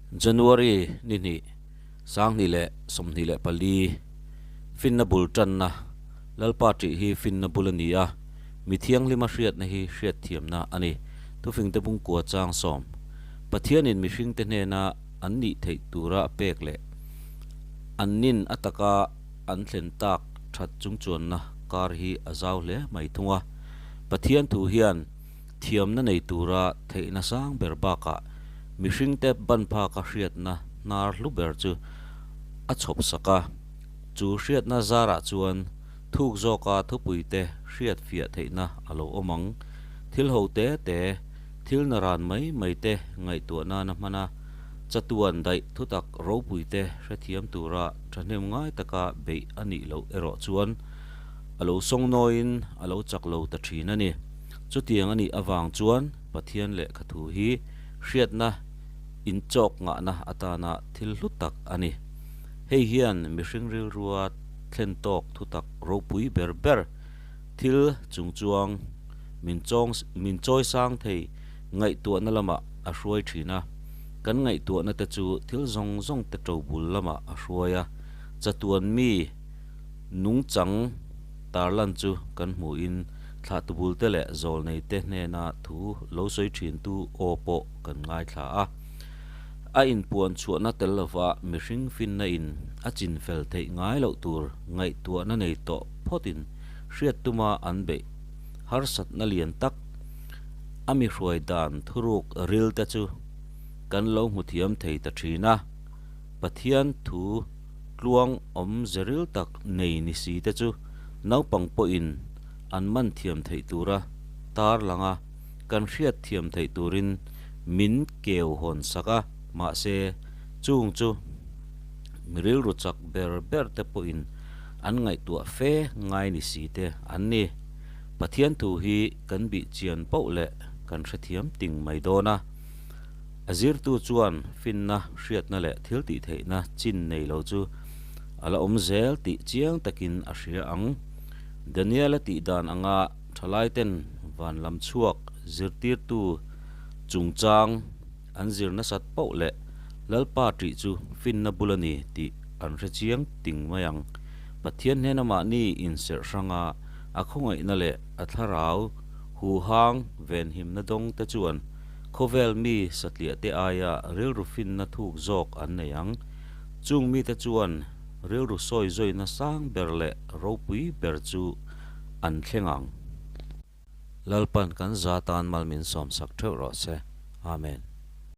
January ni hnih, 2024, Finna bul tanna, Lalpa ṭih hi finna bul a ni a, mi thianghlima hriatna hi hriatthiamna a ni. Thufingte bungkua chang sawm. Pathianin mihringte hnena an nih theih tura a pek leh an nin a taka an thlen tak that chungchuanna kar hi a zau hle mai thung a. Pathian thu hian thiamna nei tura theihna sang ber bakah mihringte ban phaka hriatna hnar hlu ber chu a chhawp sak a. Chu hriatna zarah chuan thuk zawka thupuite hriat fiah theihna a lo awm ang. Thil ho te te, thil naran mai mai te ngaihtuah nana hman a, chatuan daih thutak ropuite hrethiam tura thahnem ngai taka beih a nih loh erawh chuan a lo sawngnawiin a lo chak lo ta thin a ni. Chutiang a nih avang chuan Pathian lehkha thu hi hriatna inchawk ngahna atana thil hlu tak a ni. Hei hian mihring rilrua thlen tawk thutak ropui ber ber thil chungchuang min chawng min chawisang thei ngaihtuahna lamah a hruai thin a. Kan ngaihtuahna te chu thil zawng zawng te ṭobul lamah a hruai a, chatuan mi nungchang tarlan chu kan hmuhin thlahtubul te leh zawlnei te hnena thu lo sawi thintu aw pawh kan ngaithla a. A inpuan chhuahna tel lova mihring finna in a chinfel theih ngai loh tur ngaihtuahna nei tawh phawtin hriat tuma an beih harsatna lian tak a mi hruai dan thuruk ril te chu kan lo hmu thiam thei ta thin a. Pathian thu tluang awm ze ril tak nei ni si te chu naupang pawhin an man thiam theih tura tar langa kan hriat thiam theih turin min keu hawn sak a, mahse chung chu mi rilru chak ber ber te pawhin an ngaihtuah fe ngai ni si te an ni. Pathian thu hi kan bih chian poh leh kan hrethiam ting mai dawn a. A zirtu chuan finna, hriatna leh thil tih theihna chin nei lo chu a la awm zel tih chiang takin a hria ang. Daniel-a tih dan anga thalaiten van lam chhuak zirtirtu chungchang an zir nasat poh leh Lalpa ṭih chu finna bul a ni tih an hre chiang ting mai ang. Pathian hnena mahni inserh hranga a khawngaihna leh a thlarau huhang venhimna dawng te chuan Khawvel mi satliah te aia rilru finna thuk zawk an nei ang. Chung mite chuan rilru sawi zawina sang ber leh ropui ber chu an thleng ang. Lalpan kan za tan mal min sawmsak theuh rawh se. Amen.